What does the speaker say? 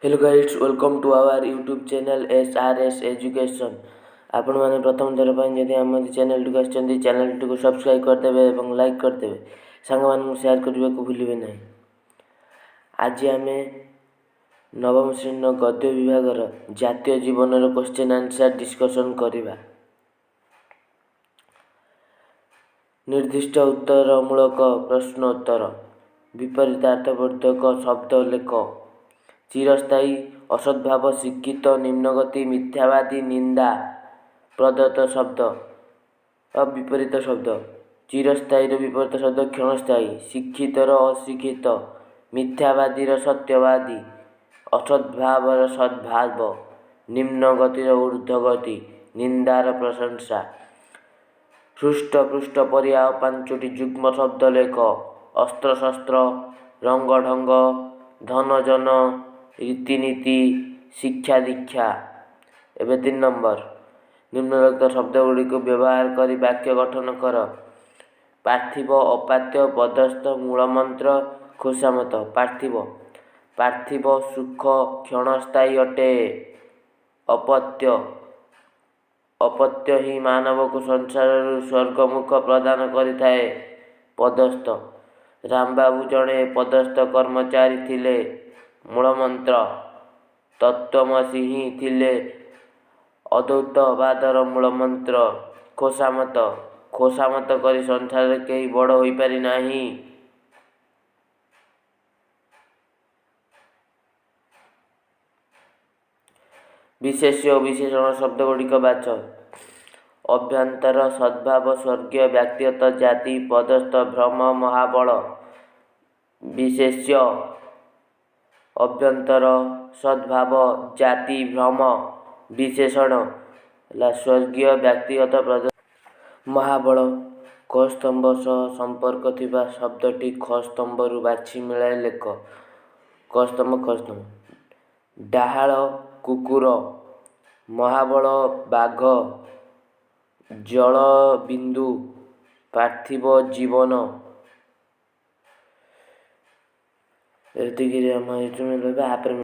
Hello guys, welcome to our YouTube channel SRS Education। ଆପଣମାନେ ପ୍ରଥମ ଥର ପାଇଁ ଯଦି ଆମ ଚ୍ୟାନେଲଟିକୁ ଆସିଛନ୍ତି, ଚ୍ୟାନେଲଟିକୁ ସବସ୍କ୍ରାଇବ୍ କରିଦେବେ ଏବଂ ଲାଇକ୍ କରିଦେବେ। ସାଙ୍ଗମାନଙ୍କୁ ସେୟାର କରିବାକୁ ଭୁଲିବେ ନାହିଁ। ଆଜି ଆମେ ନବମ ଶ୍ରେଣୀର ଗଦ୍ୟ ବିଭାଗର ଜାତୀୟ ଜୀବନର କ୍ୱେଶ୍ଚନ୍ ଆନ୍ସର୍ ଡିସ୍କସନ୍ କରିବା। ନିର୍ଦ୍ଦିଷ୍ଟ ଉତ୍ତରମୂଳକ ପ୍ରଶ୍ନ ଉତ୍ତର। ବିପରୀତାର୍ଥବୋଧକ ଶବ୍ଦ ଲେଖ। ଚିରସ୍ଥାୟୀ, ଅସଦ୍ଭାବ, ଶିକ୍ଷିତ, ନିମ୍ନଗତି, ମିଥ୍ୟାବାଦୀ, ନିନ୍ଦା। ପ୍ରଦତ୍ତ ଶବ୍ଦ ବିପରୀତ ଶବ୍ଦ। ଚିରସ୍ଥାୟୀର ବିପରୀତ ଶବ୍ଦ କ୍ଷଣସ୍ଥାୟୀ, ଶିକ୍ଷିତର ଅଶିକ୍ଷିତ, ମିଥ୍ୟାବାଦୀର ସତ୍ୟବାଦୀ, ଅସଦ୍ଭାବର ସଦ୍ଭାବ, ନିମ୍ନଗତିର ଊର୍ଦ୍ଧ୍ୱଗତି, ନିନ୍ଦାର ପ୍ରଶଂସା। ହୃଷ୍ଟପୃଷ୍ଟ ପରି ଆଉ ପାଞ୍ଚଟି ଯୁଗ୍ମ ଶବ୍ଦ ଲେଖ। ଅସ୍ତ୍ରଶସ୍ତ୍ର, ରଙ୍ଗଢଙ୍ଗ, ଧନଜନ, ରୀତିନୀତି, ଶିକ୍ଷା ଦୀକ୍ଷା। ଏବେ 3 ନମ୍ବର। ନିମ୍ନଲିଖିତ ଶବ୍ଦଗୁଡ଼ିକୁ ବ୍ୟବହାର କରି ବାକ୍ୟ ଗଠନ କର। ପାର୍ଥିବ, ଅପାତ୍ୟ, ପଦସ୍ଥ, ମୂଳମନ୍ତ୍ର, ଖୋସାମତ। ପାର୍ଥିବ। ପାର୍ଥିବ ସୁଖ କ୍ଷଣସ୍ଥାୟୀ ଅଟେ। ଅପତ୍ୟ। ଅପତ୍ୟ ହିଁ ମାନବକୁ ସଂସାରରୁ ସ୍ୱର୍ଗମୁଖ ପ୍ରଦାନ କରିଥାଏ। ପଦସ୍ଥ। ରାମବାବୁ ଜଣେ ପଦସ୍ଥ କର୍ମଚାରୀ ଥିଲେ। ମୂଳମନ୍ତ୍ର। ତତ୍ତ୍ୱମସୀ ହିଁ ଥିଲେ ଅଦ୍ୱୈତବାଦର ମୂଳମନ୍ତ୍ର। ଖୋସାମତ। ଖୋସାମତ କରି ସଂସାରରେ କେହି ବଡ଼ ହୋଇପାରି ନାହିଁ। ବିଶେଷ୍ୟ ଓ ବିଶେଷଣ ଶବ୍ଦଗୁଡ଼ିକ ବାଛ। ଅଭ୍ୟନ୍ତର, ସଦ୍ଭାବ, ସ୍ୱର୍ଗୀୟ, ବ୍ୟକ୍ତିଗତ, ଜାତି, ପଦସ୍ଥ, ଭ୍ରମ, ମହାବଳ। ବିଶେଷ୍ୟ ଅଭ୍ୟନ୍ତର, ସଦ୍ଭାବ, ଜାତି, ଭ୍ରମ। ବିଶେଷଣ ହେଲା ସ୍ୱର୍ଗୀୟ, ବ୍ୟକ୍ତିଗତ, ମହାବଳ। କ ସ୍ତମ୍ଭ ସହ ସମ୍ପର୍କ ଥିବା ଶବ୍ଦଟି ଖ ସ୍ତମ୍ଭରୁ ବାଛି ମିଳାଇ ଲେଖ। କ ସ୍ତମ୍ଭ, ଖ ସ୍ତମ୍ଭ। ଡାହାଳ କୁକୁର, ମହାବଳ ବାଘ, ଜଳବିନ୍ଦୁ, ପାର୍ଥିବ ଜୀବନ। ଏତିକିରେ ଆମ ଆପରେ।